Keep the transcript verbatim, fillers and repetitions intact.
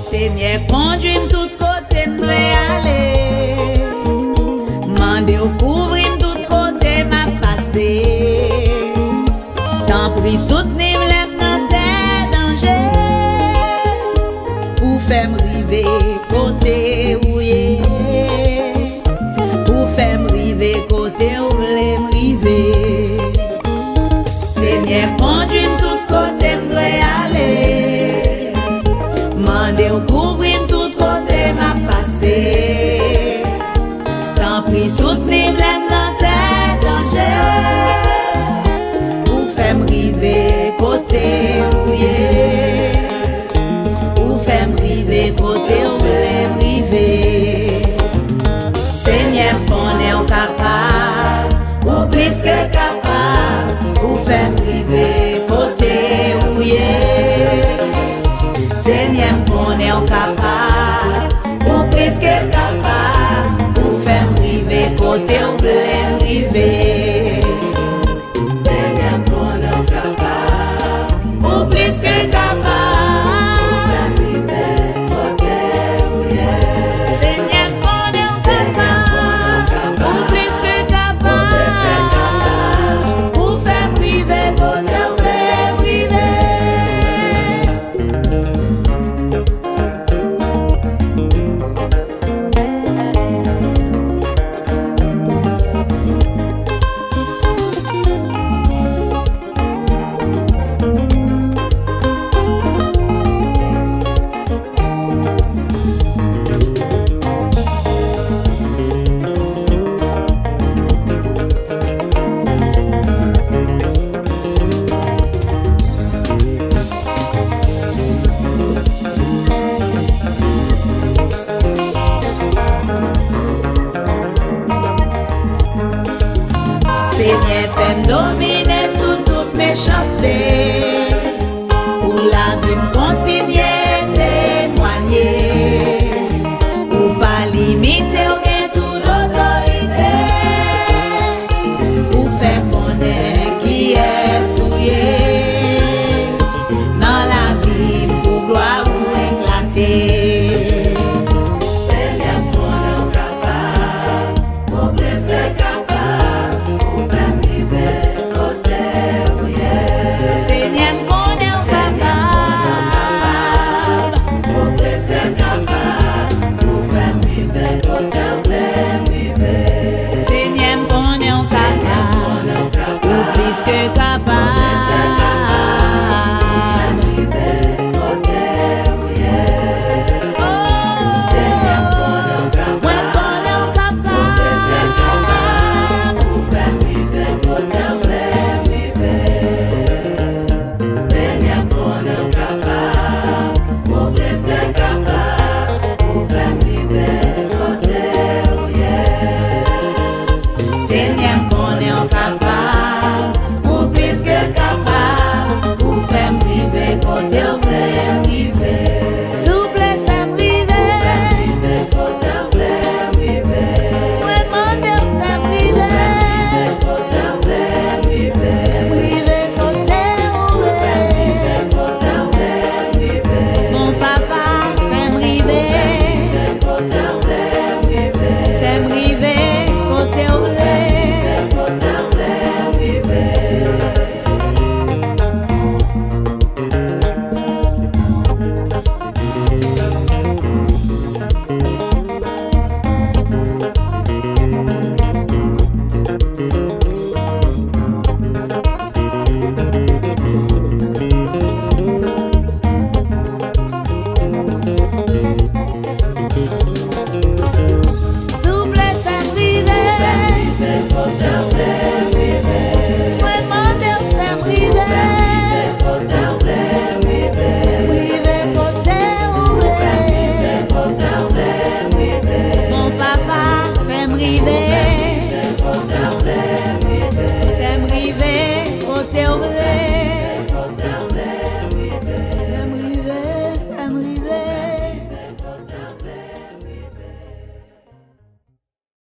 Senyè, kondui m tout kote m dwe ale. Mande w kouvri m tout kote m ap pase. Tanpri, soutni m lè m nan tè danje. Pou fè m rive kote ou ye. Pou fè m rive kote ou vle m rive. Senyè, kondui m tout kote m dwe ale. Mande w kouvri m tout kote m ap pase. Tanpri, soutni m lè m nan tè danje. Pou fè m rive kote ou ye. Ou fè m rive kote ou vle m rive. Senyè, m konnen ou kapab, ou plis ke kapab, ou fè m rive kote ou ye. Senyè, m konnen ou kapab, ou plis ke kapab, ou fè m rive kote ou vle m rive. Senyè, m konnen ou kapab. Ou plis ke kapab. Ou fè m rive kote ou ye. Senyè, m konnen ou kapab. Ou plis ke kapab. Ou fè m rive kote ou vle m rive. Senyè, fè m domi